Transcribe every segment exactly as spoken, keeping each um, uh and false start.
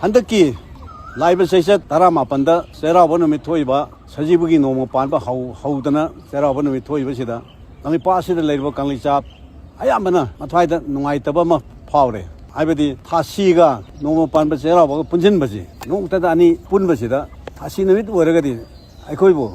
ꯍꯟꯗꯛꯀꯤ ꯂꯥꯛꯏꯕ ꯆꯩꯆꯠ ꯇꯔꯥꯃꯥꯄꯟꯗ ꯆꯩꯔꯥꯎꯕ ꯅꯨꯃꯤꯠ ꯊꯣꯛꯏꯕ, ꯁꯖꯤꯕꯨꯒꯤ ꯅꯣꯡꯃ ꯄꯥꯟꯕ ꯍꯧ-, ꯍꯧꯗꯅ ꯆꯩꯔꯥꯎꯕ ꯅꯨꯃꯤꯠ ꯊꯣꯛꯏꯕꯁꯤꯗ ꯂꯝꯄꯥꯛ ꯑꯁꯤꯗ ꯂꯩꯔꯤꯕ ꯀꯪꯂꯩꯆꯥ ꯑꯌꯥꯝꯕꯅ ꯃꯊ꯭ꯋꯥꯏꯗ ꯅꯨꯡꯉꯥꯏꯇꯕ ꯑꯃ ꯐꯥꯎꯔꯦ꯫ ꯍꯥꯏꯕꯗꯤ ꯊꯥꯁꯤꯒ ꯅꯣꯡꯃ ꯄꯥꯟꯕ ꯆꯩꯔꯥꯎꯕꯒ ꯄꯨꯟꯁꯤꯟꯕꯁꯤ, ꯅꯣꯡꯃꯇꯗ ꯑꯅꯤ ꯄꯨꯟꯕꯁꯤꯗ, ꯊꯥꯁꯤ ꯅꯨꯃꯤꯠ ꯑꯣꯏꯔꯒꯗꯤ ꯑꯩꯈꯣꯏꯕꯨ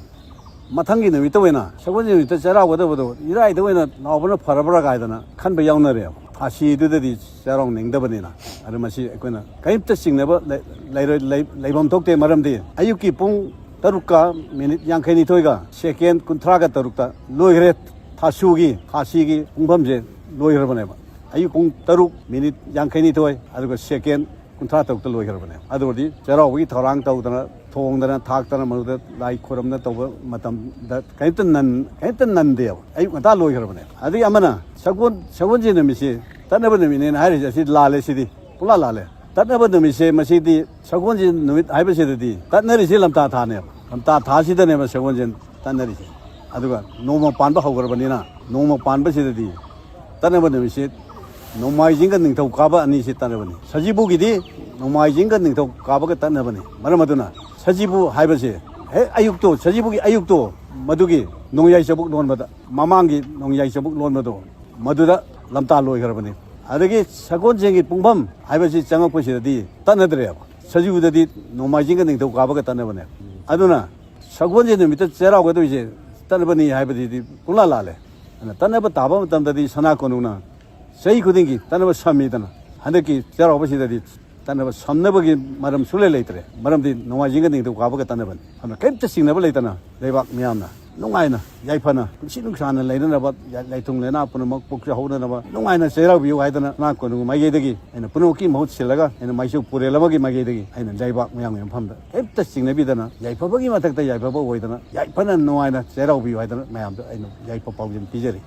ꯃꯊꯪꯒꯤ ꯅꯨꯃꯤꯠꯇ ꯑꯣꯏꯅ, ꯁꯒꯣꯜꯁꯦꯟ ꯅꯨꯃꯤꯠꯇ ꯆꯩꯔꯥꯎꯒꯗꯕꯗꯣ ꯏꯔꯥꯏꯗ ꯑꯣꯏꯅ ꯂꯥꯎꯕꯅ ꯐꯔꯕ꯭ꯔꯥ ꯀꯥꯏꯗꯅ ꯈꯟꯕ ꯌꯥꯎꯅꯔꯦꯕ꯫ ꯊꯥꯁꯤꯗꯨꯗꯗꯤ ꯆꯩꯔꯥꯎꯅꯤꯡꯗꯕꯅꯤꯅ꯫ ꯑꯗꯨ ꯃꯁꯤ ꯑꯩꯈꯣꯏꯅ ꯀꯔꯤꯝꯇ ꯆꯤꯡꯅꯕ ꯂꯩ-, ꯂꯩꯔꯣꯏ-, ꯂꯩ-, ꯂꯩꯐꯝ ꯊꯣꯛꯇꯦ꯫ ꯃꯔꯝꯗꯤ ꯑꯌꯨꯛꯀꯤ ꯄꯨꯡ ꯇꯔꯨꯛꯀ ꯃꯤꯅꯤꯠ ꯌꯥꯡꯈꯩꯅꯤꯊꯣꯏꯒ ꯁꯦꯀꯦꯟ ꯀꯨꯟꯊ꯭ꯔꯥꯒ ꯇꯔꯨꯛꯇ ꯂꯣꯏꯈ꯭ꯔꯦ꯫ ꯊꯥꯁꯨꯒꯤ, ꯊꯥꯁꯤꯒꯤ ꯄꯨꯡꯐꯝꯁꯦ ꯂꯣꯏꯈ꯭ꯔꯕꯅꯦꯕ꯫ ꯑꯌꯨꯛ ꯄꯨꯡ ꯇꯔꯨꯛ ꯃꯤꯅꯤꯠ ꯌꯥꯡꯈꯩꯅꯤꯊꯣꯏ ꯑꯗꯨꯒ ꯁꯦꯀꯦꯟ ꯀꯨꯟꯊ꯭ꯔꯥ ꯇꯔꯨꯛꯇ ꯂꯣꯏꯈ꯭ꯔꯕꯅꯦ꯫ ꯑꯗꯨꯕꯨꯗꯤ ꯆꯩꯔꯥꯎꯕꯒꯤ ꯊꯧꯔꯥꯡ ꯇꯧꯗꯅ, ꯊꯣꯡꯗꯅ, ꯊꯥꯛꯇꯅ, ꯃꯗꯨꯗ ꯂꯥꯏ ꯈꯨꯔꯝꯅ ꯇꯧꯕ ꯃꯇꯝꯗ ꯀꯔꯤꯝꯇ ꯅꯟ-, ꯀꯔꯤꯝꯇ ꯅꯟꯗꯦꯕ꯫ ꯑꯌꯨꯛ ꯉꯟꯇꯥ ꯂꯣꯏꯈ꯭ꯔꯕꯅꯦ꯫ ꯑꯗꯒꯤ ꯑꯃꯅ ꯁꯒꯣꯜ-, ꯁꯒꯣꯜꯁꯦꯟ ꯅꯨꯃꯤꯠꯁꯤ ꯇꯠꯅꯕ ꯅꯨꯃꯤꯠꯅꯦꯅ ꯍꯥꯏꯔꯤꯁꯦ, ꯑꯁꯤ ꯂꯥꯜꯂꯦ꯫ ꯁꯤꯗꯤ ꯄꯨꯡꯂꯥ ꯂꯥꯜꯂꯦ꯫ ꯇꯠꯅꯕ ꯅꯨꯃꯤꯠꯁꯦ, ꯃꯁꯤꯗꯤ ꯁꯒꯣꯜꯁꯦꯟ ꯅꯨꯃꯤꯠ ꯍꯥꯏꯕꯁꯤꯗꯗꯤ ꯇꯠꯅꯔꯤꯁꯤ ꯂꯝꯇꯥ ꯊꯥꯅꯦꯕ꯫ ꯂꯝꯇꯥ ꯊꯥꯁꯤꯗꯅꯦꯕ ꯁꯒꯣꯜꯁꯦꯟ ꯇꯠꯅꯔꯤꯁꯦ꯫ ꯑꯗꯨꯒ ꯅꯣꯡꯃ ꯄꯥꯟꯕ ꯍꯧꯈ꯭ꯔꯕꯅꯤꯅ, ꯅꯣꯡꯃ ꯄꯥꯟꯕꯁꯤꯗꯗꯤ ꯇꯠꯅꯕ ꯅꯨꯃꯤꯠꯁꯤ ꯅꯣꯡꯃꯥꯏꯖꯤꯡꯒ ꯅꯤꯡꯊꯧꯀꯥꯕ ꯑꯅꯤꯁꯤ ꯇꯠꯅꯕꯅꯤ꯫ ꯁꯖꯤꯕꯨꯒꯤꯗꯤ ꯅꯣꯡꯃꯥꯏꯖꯤꯡꯒ ꯅꯤꯡꯊꯧꯀꯥꯕꯒ ꯇꯠꯅꯕꯅꯤ꯫ ꯃꯔꯝ ꯑꯗꯨꯅ ꯁꯖꯤꯕꯨ ꯍꯥꯏꯕꯁꯦ ꯍꯦꯛ ꯑꯌꯨꯛꯇꯣ, ꯁꯖꯤꯕꯨꯒꯤ ꯑꯌꯨꯛꯇꯣ, ꯃꯗꯨꯒꯤ ꯅꯣꯡꯌꯥꯏ ꯆꯕꯨꯛ ꯂꯣꯟꯕꯗ, ꯃꯃꯥꯡꯒꯤ ꯅꯣꯡꯌꯥꯏ ꯆꯕꯨꯛ ꯂꯣꯟꯕꯗꯣ, ꯃꯗꯨꯗ ꯂꯝꯇꯥ ꯂꯣꯏꯈ꯭ꯔꯕꯅꯤ꯫ ꯑꯗꯒꯤ ꯁꯒꯣꯜꯁꯦꯟꯒꯤ ꯄꯨꯡꯐꯝ ꯍꯥꯏꯕꯁꯤ ꯆꯪꯉꯛꯄꯁꯤꯗꯗꯤ ꯇꯠꯅꯗ꯭ꯔꯦꯕ꯫ ꯁꯖꯤꯕꯨꯗꯗꯤ ꯅꯣꯡꯃꯥꯏꯖꯤꯡꯒ ꯅꯤꯡꯊꯧꯀꯥꯕꯒ ꯇꯠꯅꯕꯅꯦ꯫ ꯑꯗꯨꯅ ꯁꯒꯣꯜꯁꯦꯟ ꯅꯨꯃꯤꯠꯇ ꯆꯩꯔꯥꯎꯒꯗꯣꯏꯁꯦ ꯇꯠꯅꯕꯅꯤ ꯍꯥꯏꯕꯗꯨꯗꯤ ꯄꯨꯡꯂꯥ ꯂꯥꯜꯂꯦ꯫ ꯑꯗꯨꯅ ꯇꯠꯅꯕ ꯇꯥꯕ ꯃꯇꯝꯗꯗꯤ ꯁꯅꯥ ꯀꯣꯅꯨꯡꯅ ꯆꯍꯤ ꯈꯨꯗꯤꯡꯒꯤ ꯇꯠꯅꯕ ꯁꯝꯃꯤꯗꯅ, ꯍꯟꯗꯛꯀꯤ ꯆꯩꯔꯥꯎꯕꯁꯤꯗꯗꯤ ꯇꯠꯅꯕ ꯁꯝꯅꯕꯒꯤ ꯃꯔꯝ ꯁꯨꯡꯂꯩ ꯂꯩꯇ꯭ꯔꯦ꯫ ꯃꯔꯝꯗꯤ ꯅꯣꯡꯃꯥꯏꯖꯤꯡꯒ ꯅꯤꯡꯊꯧꯀꯥꯕꯒ ꯇꯠꯅꯕꯅꯤ꯫ ꯑꯗꯨꯅ ꯀꯔꯤꯝꯇ ꯆꯤꯡꯅꯕ ꯂꯩꯇꯅ ꯂꯩꯕꯥꯛ ꯃꯤꯌꯥꯝꯅ ꯅꯨꯡꯉꯥꯏꯅ, ꯌꯥꯏꯐꯅ, ꯄꯨꯟꯁꯤ ꯅꯨꯡꯁꯥꯅ ꯂꯩꯅꯅꯕ, ꯌꯥ-, ꯂꯥꯏꯊꯨꯡ ꯂꯩꯅꯥ ꯄꯨꯝꯅꯃꯛ ꯄꯣꯛꯆꯍꯧꯅꯅꯕ ꯅꯨꯡꯉꯥꯏꯅ ꯆꯩꯔꯥꯎꯕꯤꯌꯨ ꯍꯥꯏꯗꯅ ꯁꯅꯥ ꯀꯣꯅꯨꯡ ꯃꯥꯏꯀꯩꯗꯒꯤ ꯑꯩꯅ ꯄꯨꯝꯅꯃꯛꯀꯤ ꯃꯍꯨꯠ ꯁꯤꯜꯂꯒ ꯑꯩꯅ ꯃꯥꯏꯁꯨ ꯄꯨꯔꯦꯜ ꯑꯃꯒꯤ ꯃꯥꯏꯀꯩꯗꯒꯤ ꯑꯩꯅ ꯂꯩꯕꯥꯛ ꯃꯤꯌꯥꯝꯒꯤ ꯃꯐꯝꯗ ꯀꯔꯤꯝꯇ ꯆꯤꯡꯅꯕꯤꯗꯅ, ꯌꯥꯏꯐꯕꯒꯤ ꯃꯊꯛꯇ ꯌꯥꯏꯐꯕ ꯑꯣꯏꯗꯅ ꯌꯥꯏꯐꯅ ꯅꯨꯡꯉꯥꯏꯅ ꯆꯩꯔꯥꯎꯕꯤꯌꯨ ꯍꯥꯏꯗꯅ ꯃꯌꯥꯝꯗ ꯑꯩꯅ ꯌꯥꯏꯐ ꯄꯥꯎꯖꯦꯜ ꯄꯤꯖꯔꯤ꯫